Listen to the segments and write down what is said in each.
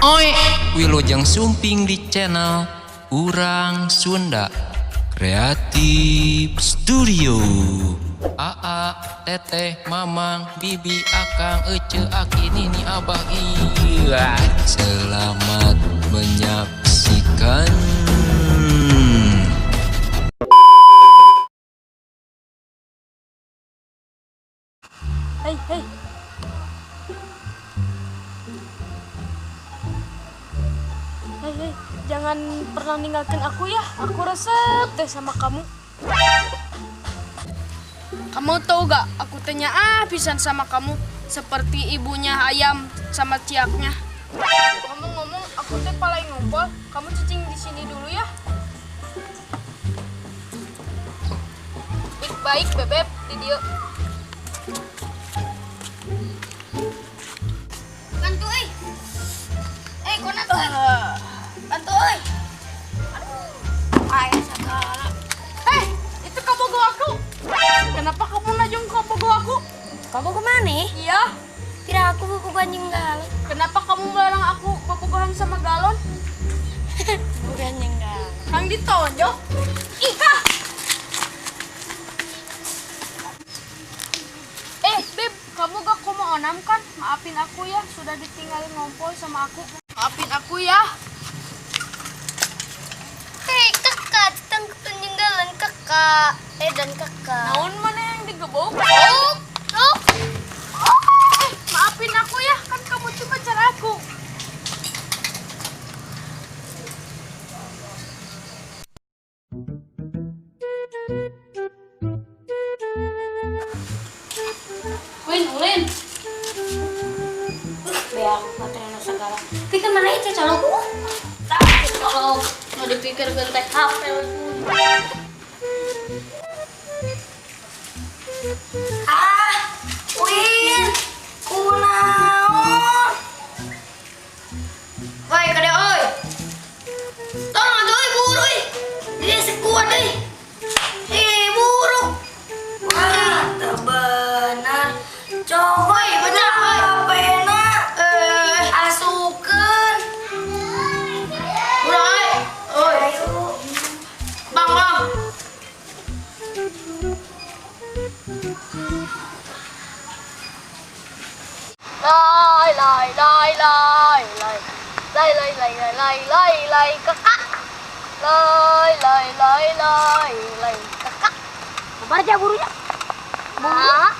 Oi, Wilujeng Sumping di channel Urang Sunda Kreatif Studio. Aa, Teteh, Mamang, Bibi, Akang, Ece, Aki, Nini, Abah, iya. Selamat menyaksikan. Hei, hei. Hei, hei, jangan pernah ninggalkan aku ya. Aku resep deh sama kamu. Kamu tahu gak, aku tanya pisan sama kamu seperti ibunya ayam sama ciaknya. Ngomong-ngomong, aku teh palai ngumpul. Kamu cicing di sini dulu ya. Baik-baik, bebeb, di dieu. Bantu euy. Eh, kona tuh. Bantu euy. Aduh. Aya segala. Hei, itu kabogo aku. Kenapa kamu najong kabogo aku? Kamu kemana? Iya. Tidak aku bukan jeung galon. Kenapa kamu melarang aku bobogohan sama galon? Bukan jeung galon. Kang ditonjok. Ih, ah. Eh, Beb, kamu gak komo onam kan? Maafin aku ya, sudah ditinggalin ngompol sama aku. Maafin aku ya. Hei, kakak, ditangkepin jeung galon kakak. Eh, dan kakak. Naon mana yang digebok? Oh, oh. Eh, maafin aku ya, kan kamu cuma pacar aku. Win, ulin. Beak baterainya segala. Pikir mana itu calonku? Tak, kalau mau dipikir gentek HP. Ah, Win, kunaon? Woi, kade oi. Tolong atuh oi, buru oi. Dia sekuat euy. Eh, buru. Wah, teu bener. Coba bener HP-na eh asukeun. Udah, oi. Oi. Bang, bang. Lai lai lai lai lai lai lai lai lai lai lai lai kakak lai lai lai lai lai kakak. Baca gurunya. Ah.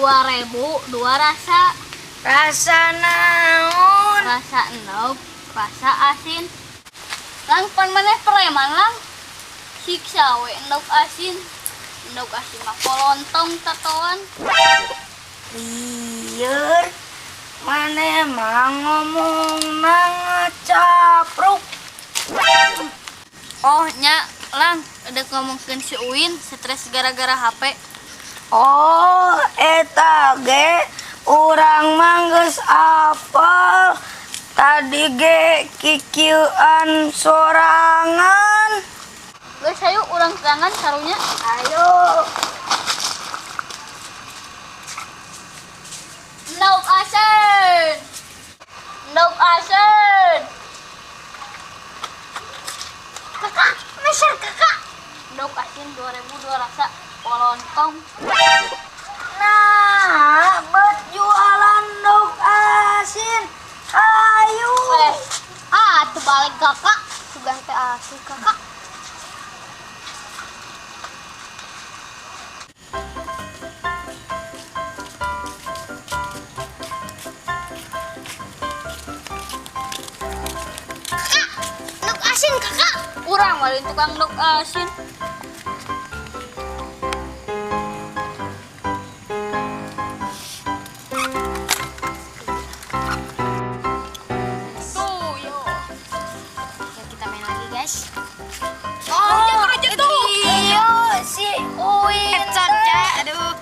2.000 dua rasa. Rasa naon? Rasa endog, rasa asin. Lang, pan maneh preman, Lang. Siksa we endog asin. Endog asin mah kolontong tatoan. Lieur. Maneh mah ngomong ngacapruk. Oh nya, Lang, udah ngomongkeun si Uin stres gara-gara HP. Oh, eta ge urang mah geus apal. Tadi ge kikieuan sorangan. Geus, hayu urang teangan karunya. Ayo. Endog asin. Endog asin. Kakak, meser, Kakak. Endog asin 2000 dua rasa kolontong. Nah, bet jualan endog asin. Ayo. Eh, ah, terbalik, Kakak. Sugan teh asin, Kakak. Kakak, endog asin, Kakak. Urang malin tukang endog asin. Tuh, yo. Oke, kita main lagi, guys. Oh, aja tuh. Iya, si Uin teh. Aduh.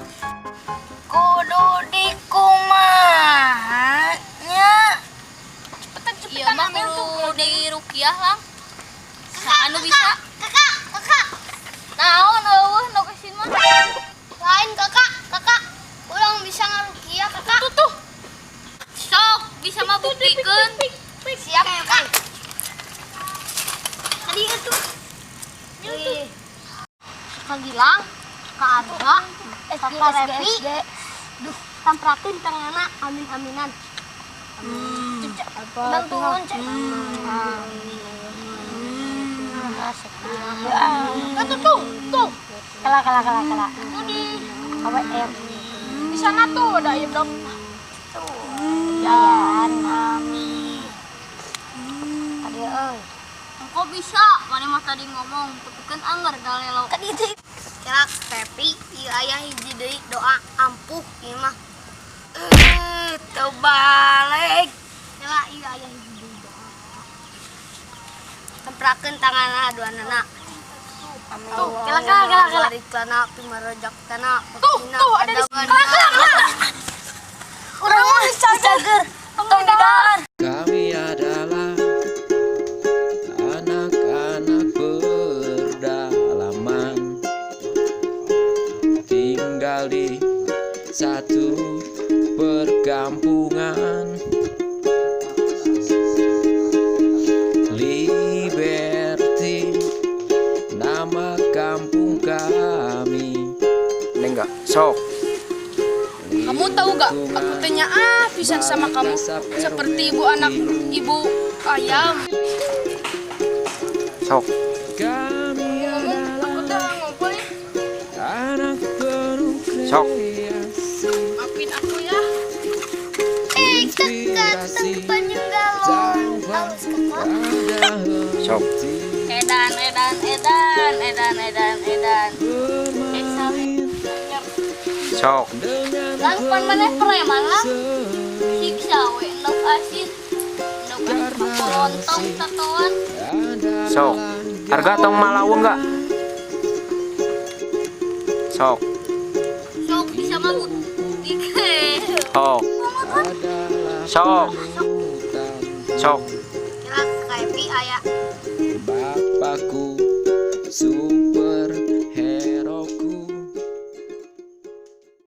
Kudu dikumaha nya. Cepetan, Iya cepetan mah ambil tuh. kudu dirukiah, Lang. Anu bisa. Kakak, kakak. Naon eueuh endog asin mah? Lain, Kakak, kakak. Urang bisa ngarukiah, Kakak. Tuh, tuh. Sok, bisa mah buktikeun. Siap, Kakak. Tadi itu. Ih. Kak Gilang, Kak Arga, Kakak Revi. Duh, tamprakeun tangana amin-aminan. Bantuan, Cek. Tuh, tuh, tuh. Kala kala kala kala. Tuh di AWM. di sana tuh ada ayam dong. Ya, amin. Tadi euy. Kok bisa? Mana mah tadi ngomong, tapi kan anggar galelo. Kan itu. Kira Pepi, ieu aya hiji deui doa ampuh ieu mah. Eh, teu balik. Kira ieu aya hiji deui doa. Temprakeun tanganna duanana. Tuh, kela kela kela kela. Barik lana pimarojak tanah. Tuh, tuh ada di sini. Kela kela kela. Urang mah cager. Tong didahar. Kami adalah anak-anak pedalaman, tinggal di satu perkampungan. Liberty nama kampung kami. Neng enggak? Sok. Kamu tahu gak? Aku tanya ah pisan sama kamu seperti ibu anak ibu ayam. Sok. Kami Ngomong, aku tuh ngumpul nih. anak penuh Sok. kreasi. Maafin aku ya. Eh, kakak, Inspirasi galon. tanpa Halus, Kakak. ada Sok. henti. Edan, edan, edan, edan, edan, edan. Eh, Bermain Sok. dengan Lang, pan maneh preman, Lang. seri. Siksa we endog asin. Endog asin mah kolontong tatoan. Sok. Harga tong malawu enggak? Sok. Sok bisa mah buktikeun. Sok. Sok. Sok. Kira Kak Epi aya Bapakku super